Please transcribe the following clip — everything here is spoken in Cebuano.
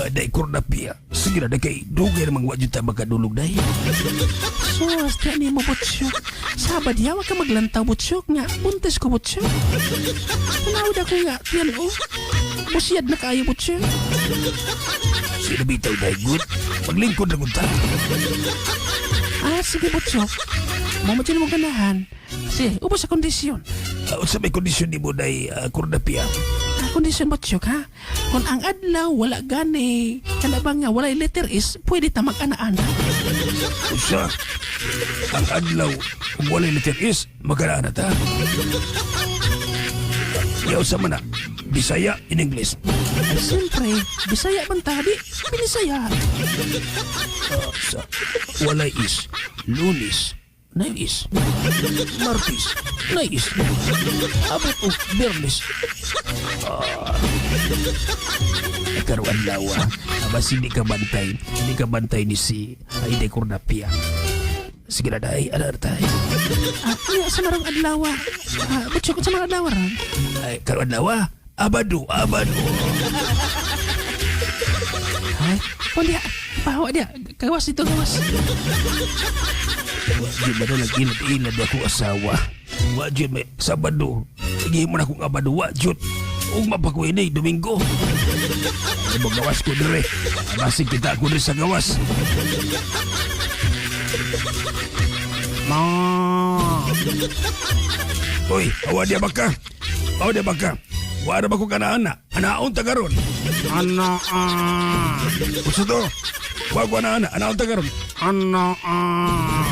Day Kurnapia. Sige na, day kay dugay namang wa jud ta makadulog, day. Sus, di ni mo, Butsyok. Sabad yawa ka maglantaw, Butsyok, nga. Buntis ko, Butsyok. Tanawad ako nga, tiyan oh. Busyad na kaayo, Butsyok. Sino bitaw, day good? Maglingkod na ta. Ah, sige, Butsyok. Mo mo mo ganahan. Sige, ubos sa kondisyon. Unsa may kondisyon nimo, day Kurnapia? Ah, kondisyon, Butsyok, ha? Kung ang adlaw wala gani, kana ba nga walay letter is, pwede ta mag-ana-ana. Usa? Ang adlaw ug walay letter is, magana ta. Yaw sa man na. Bisaya in English. Ay, siyempre, Bisaya man ta, di, Binisaya. Sa walay is, Lunes, nay is, Martes, nay is, abot og Biyernes. Ah. Karon adlaw, abas hindi ka bantay ni si Aide Cornapia. Sige na, day, ano na tayo? Ah, iya, sa marang adlaw. Ah, Butsyok, sa marang adlaw, ran. Ay, karon adlaw, abado, abado. Ay, o diya, pahawa diya, gawas ito, gawas. Wa jud na nag-ilad-ilad ako asawa. Wa jud may Sabado. Sige mo na akong abado, wa jud. Ugma pa ko ini, Domingo. Ay, gawas ko dire. Basig kita ako dire sa gawas. Ma. Uy, awa diya baka. Awa diya baka. Wala ba ko kana-ana? Anaon ta karon? Ana ah. Usa to? Wa ko ana-ana. Anaon ta karon? Ana ah.